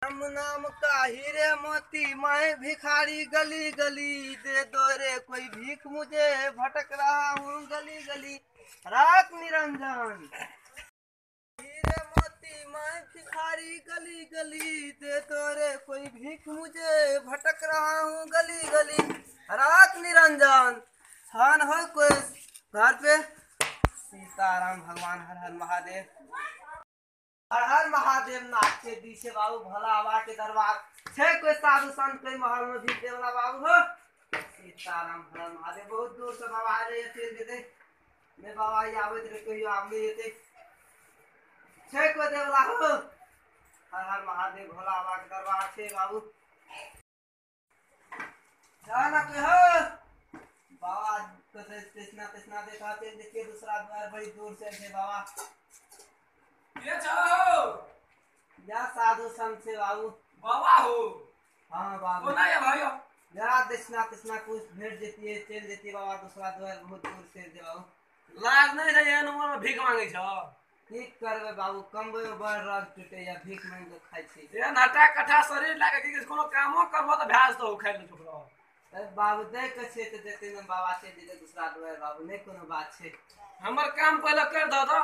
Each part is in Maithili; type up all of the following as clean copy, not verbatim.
राम नाम का हीरे मोती मैं भिखारी गली गली, दे दो रे कोई भीख मुझे भटक रहा हूँ गली गली। रात निरंजन हीरे मोती मैं भिखारी गली गली, दे दो रे कोई भीख मुझे भटक रहा हूँ गली गली। रात निरंजन छान हो कोई घर पे। सीताराम भगवान हर हर महादेव, हर हर महादेव। नाथ के दिशे बाबू भोला बाबा के दरबार छे, कोई साधु संत कोई महल में भीख देवला बाबू हो। सीताराम हर हर महादेव। बहुत दूर से बाबा आ रहे चल देते मैं बाबा आबैत रहे कहियो आब नहीं एते छे कोई देवला हो। हर हर महादेव भोला बाबा के दरबार छे बाबू। जाना कोई हो बाबा कृष्णा कृष्णा देखा देखिए दूसरा द्वार बड़ी दूर से थे बाबा। ये छो या साधु संत से बाबू। बाबा हो? हाँ बाबू। कोना ये भाई? जरा दक्षिणा कृष्णा कुछ भेंट देती है चल देती है बाबा दूसरा द्वार बहुत दूर से दे बाबू। लाज नहीं रहे एहन उम्र में भीख मांगे छो? की करबे बाबू, कमबे बड़ रग टूटे या भीख मांग के खाइ छी। एहन हटा कठा शरीर लागे कि कोनो कामो करबो त भ्यास तो खाइ ले छोकरो। अरे बाबू दे के छे त देते न बाबा से देते दूसरा द्वार बाबू, नहीं कोनो बात छे। हमर काम पहले कर दो तो।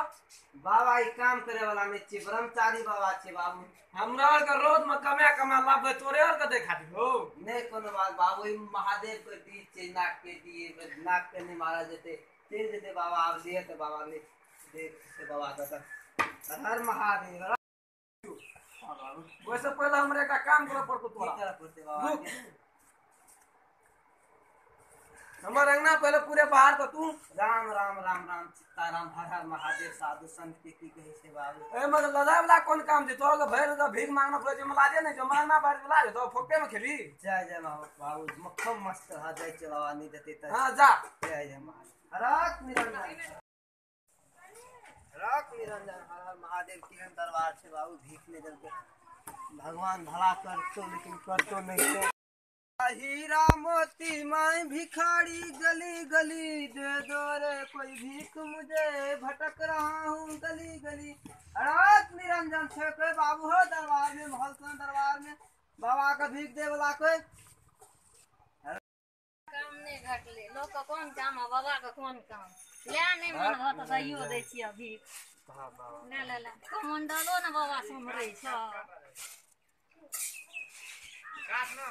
बाबा ई काम करे वाला नहीं छी, ब्रह्मचारी बाबा छे बाबू। हमरा और के रोज में कमा कमा लाबे तोरे और के देखा दिहो। नहीं कोनो बात बाबू, ई महादेव के बीच छे, नाक के दिए नाक के नहीं मारा जेते चल जेते बाबा। आब दिए त बाबा ने देख से बाबा का हर महादेव। हां बाबू वैसे पहले हमरे का काम करे पड़तो तोरा। की करे पड़ते बाबा? हमर अंगना पहले पूरे बाहर तो तू। राम राम राम राम सीताराम हर हर महादेव। साधु संत के की कहे से बाबू। ए मगर लजाय वाला कौन काम जे तोरा के भैर तो भीख मांगना पड़े जे लाजे नहीं जो मांगना बार लाजे तो फोके में खेली। जय जय बाबू मक्खम मस्त रहा जय छे बाबा नहीं देते त। हां जा। जय जय महादेव। हरक निरंजन, हरक निरंजन हर हर महादेव। केहन दरबार छे बाबू, भीख नहीं देलके भगवान भला करतो लेकिन करतो नहीं। हीरा मोती मैं भिखारी गली गली, दे दो रे कोई भीख मुझे भटक रहा हूँ गली गली। रात निरंजन छे कोई बाबू हो दरबार में, महल से दरबार में बाबा का भीख दे वाला कोई काम नहीं घटले। लोग का कौन काम है, बाबा का कौन काम। ले नहीं मन हो तो दैयो दै छियै भीख। ले ले ले कमंडलो ने बाबा सुमरै छ। काट ना।